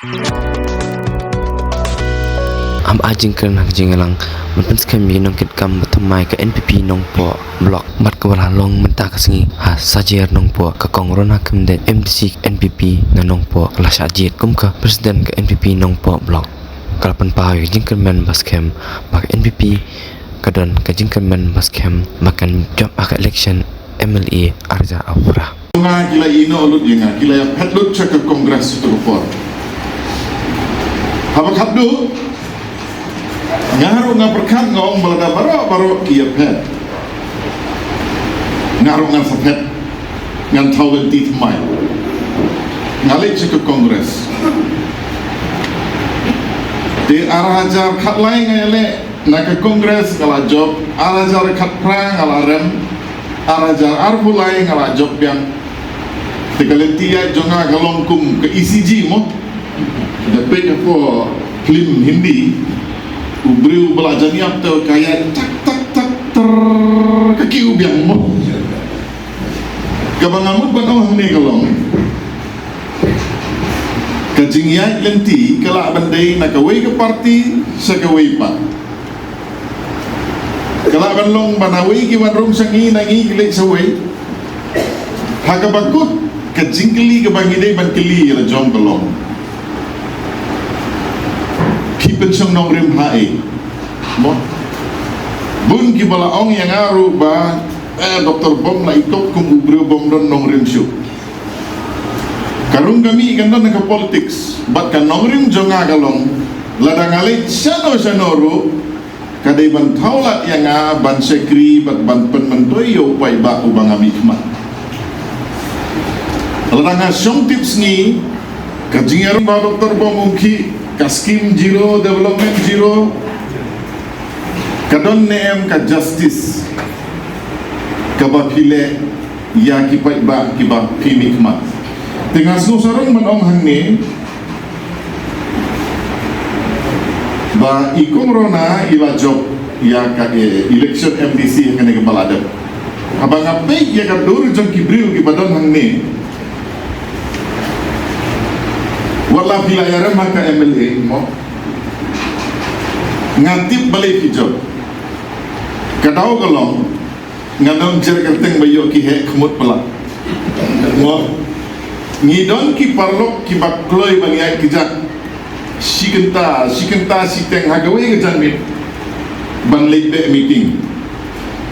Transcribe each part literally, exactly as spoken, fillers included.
Am ai jingkren ha ka jingïalang ban pynskhem ïa ki nongkitkam ba thymmai ka N P P Nongpoh Block bad kaba la long mynta ka sngi ha Sajer Nongpoh, ka Kong Rona Khymdeit, M D C N P P na Nongpoh, ka la shah jied kum ka President ka N P P Nongpoh Block. Ka la pynpaw ïa ka jingkyrmen ba skhem ba ka N P P ka don ka jingkyrmen ba skhem ba kan jop ha ka election M L A ar hajar arphew phra. Nga ki la ïehnoh lut ïa nga, ki la ïaphet lut sha ka Congress sha ka por. Haba khatduh, nga ruh nga pyrkhat, nga ong ba lada baroh baroh ki ïaphet, nga ruh ngan sa phet, ngan thaw lynti thymmai. Nga leit sha ka Congress. Te ar hajar khatlai nga ïaleh na ka Congress, nga la jop. Ar hajar khatphra nga la rem. Ar hajar arphew lai nga la jop biang. Te ka lynti ïaid jong nga ka long kum ka E C G mo. Da peit hapoh film Hindi, u briew ba la jan ïap te ka ïaid tak tak tak ter, ka kiew biang mo. Kaba nga mut ban ong hangne ka long, ka jingïaid lynti ka lah ban dei na kawei ka parti sha kawei pat. Ka lah ban long ba na wei ki wan rung sha ngi, na ngi ki leit sha wei. Ha kaba kut, ka jingkylli kaba ngi dei ban kylli ïa la jong ka long, phi pynshong nongrim ha ei? Mo, bun kiba la ong ïa nga ruh ba, eh, Doktor Bom la ithuh kum u briew bym don nongrim shuh. Ka rung ka mih kan don ha ka politics, bad ka nongrim jong nga ka long, lada nga leit shano shano ruh, ka dei ban thaw lad ïa nga ban shakri bad ban pynmyntoi ïa u paidbah uba nga mihkhmat. Lada nga shong tipsngi, ka jingïarung ba Doktor Bom u khih, ka skim zero, development zero, ka don ne em ka justice kaba phi leh ïa ki paidbah kiba phi mihkhmat? Te nga sngewsarong ban ong hangne ba i Kong Rona i la jop ïa ka, eh, election M D C ha kane kaba la dep. Haba nga peit ïa ka dur jong ki briew kiba don hangne, wat la phi la ïarem ha ka M L A mo, nga tip balei phi jop. Ka daw ka long, nga dang jer kyrteng ba ïoh ki heh khmut palat. Mo, ngi don ki paralok kiba kloi ban ïaid kjat shi kynta, shi kynta shiteng ha kawei ka janmiet ban leit beh meeting.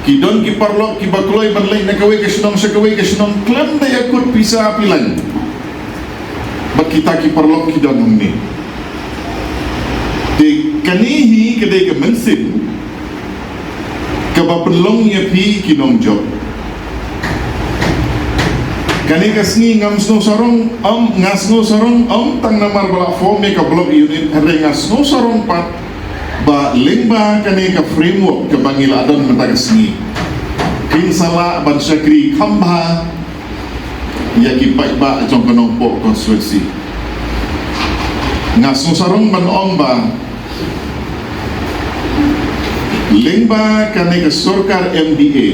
Ki don ki paralok kiba kloi ban leit na kawei ka shnong sha kawei ka shnong khlem da ïakut pisa pilan. Bad kita ki paralok ki don hangne. Te kane hi ka dei ka mynsiem kaba pynlong ïa phi ki nongjop. Kane ka sngi ngam sngewsarong ym, nga sngewsarong ym tang namar ba la form ïa ka block unit, hynrei nga sngewsarong pat ba lyngba kane ka framework kaba ngi la don mynta ka sngi, kin sa lah ban shakri kham bha ïa ki paidbah jong ka Nongpoh constituency. Nga sngewsarong ban ong ba lyngba kane ka sorkar M D A,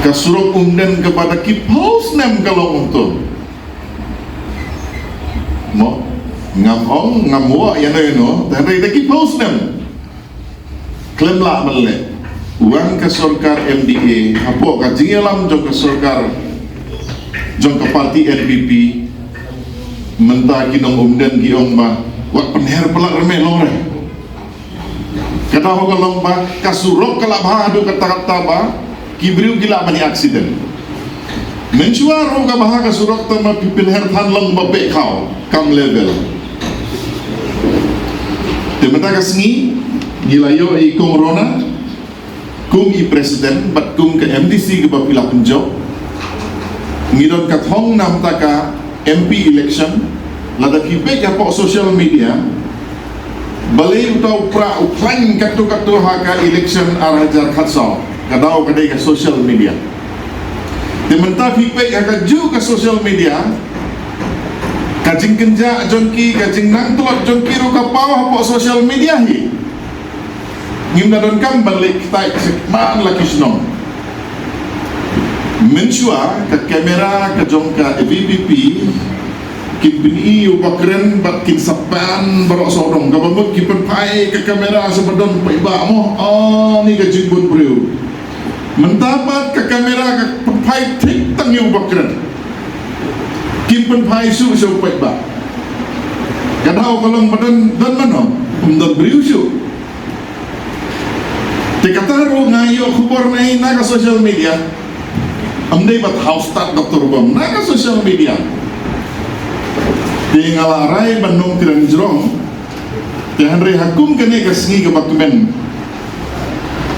ka surok Umden kaba da ki phew snem ka long kumto. Mo, ngam ong, ngam wah ïano ïano, hynrei da ki phew snem khlem lah ban leh. Wan ka sorkar M D A, hapoh ka jingïalam jong ka sorkar jong ka parti N P P, mynta ki nong Umden ki ong ba wat pynher palat re me long re. Ka daw ka long ba ka surok ka la bha haduh katta katta ba ki briew ki lah ban ïa accident. Mynshuwa ruh ka bha ka surok, tang ba phi pynher than long ba beh khaw kam level. Te mynta ka sngi ngi la ïoh i Kong Rona kum i president bad kum ka M D C kaba phi la pynjop. Ngi don ka thong na mynta ka M P election, lada phi peit hapoh social media, balei uta u Prah u khlaiñ katto katto ha ka election ar hajar khatsaw, ka daw ka dei ka social media. Te mynta phi peit ha kajuh ka social media, ka jingkynjah jong ki, ka jingnang tlot jong ki ruh ka paw hapoh social media hi. Ngim da donkam ban leit ktai sha man la ki shnong. Mynshuwa ka kamera ka jong ka V P P Kin pyni ïa u ba kren bad kin sa pan baroh sawdong. Kaba mut ki pynphai ka kamera sa ba don paidbah mo. Ani ka jingbun briew. Mynta pat ka kamera ka pynphai thik tang ïa u ba kren. Kin pynphai shuh sha u paidbah. Ka daw ka long ba don, don mano? Ym don briew shuh. Te kata ruh nga ïoh khubor na ka social media. Ym dei ba thaw stad Doktor Bom, na ka social media. Te nga la rai ban ong kren jrong. Te hynrei ha kum kane ka sngi kaba kmen,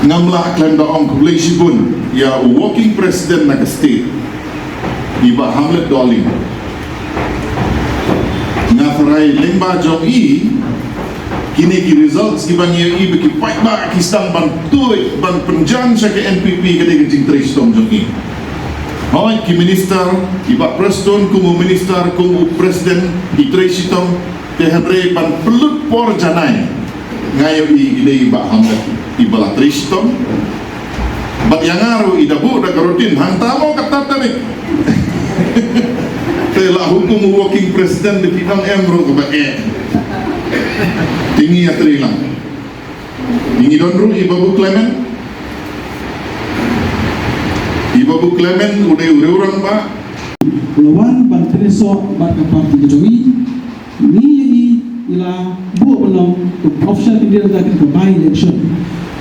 ngam lah khlem da ong khublei shibun ïa u working president na ka state, i Bah Hamlet Dohling. Nga tharai lyngba jong i, kine ki results kiba ngi ïohi ba ki paidbah ki sdang ban tuid, ban pynjan sha ka N P P, ka dei ka jingtrei shitom jong i. Hooid, ki minister, i Bah Prestone kum u minister, kum u president, i trei shitom. Te hynrei ban pynlut por janai, nga ïohi i dei i Bah Hamlet iba la trei shitom. Bad ïa nga ruh i da buh da ka routine hangta mo kata tarik. Te la hukum u working president, da phi dang em ruh kaba eh. Te ngi ïatrei lang. Ngi don ruh i Babu Clement. I Babu Clement u dei u riew rangbah. La wan ban trei soh bad ka party ka jong i. Ngi ïa i, i la buh ban long ka official candidate da ka by election.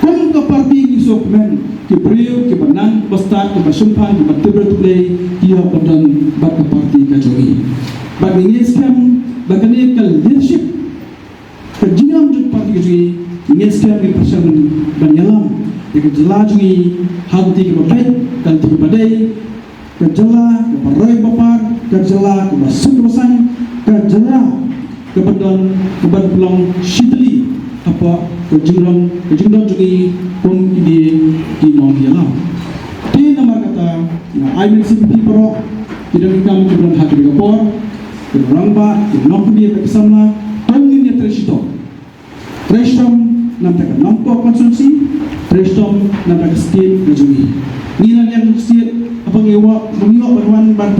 Kum ka party ngi sngewkmen ki briew kiba nang ba stad, kiba shemphang, kiba tip briew tip Blei, ki ïoh ban don bad ka party ka jong i. Bad ngi ngeit skhem ba kane ka leadership, ka jingïalam jong ka party ka jong i, ngi ngeit skhem ngi pyrshang ban ïalam ïa ka jylla jong i ha ka lynti kaba beit, ka lynti kaba dei, ka jylla kaba roi ba par, ka jylla kaba suk ba sang, ka jylla kaba don, kaba long shi tylli hapoh ka jingrong, ka jingdon jong i kum ki dei ki nongïalam. Te namar kata nga ai mynsiem ïa phi baroh ki nongtrei kam kiba don ha kane ka por, ki rangbah, ki nongkyndiah bad ki samla, to ngin ïatrei shitom. Trei shitom na bynta ka Nongpoh constituency, trei shitom na bynta ka state ka jong ngi. Ngi la ïeng state, haba ngi ïoh, ngi ïoh ban wan ban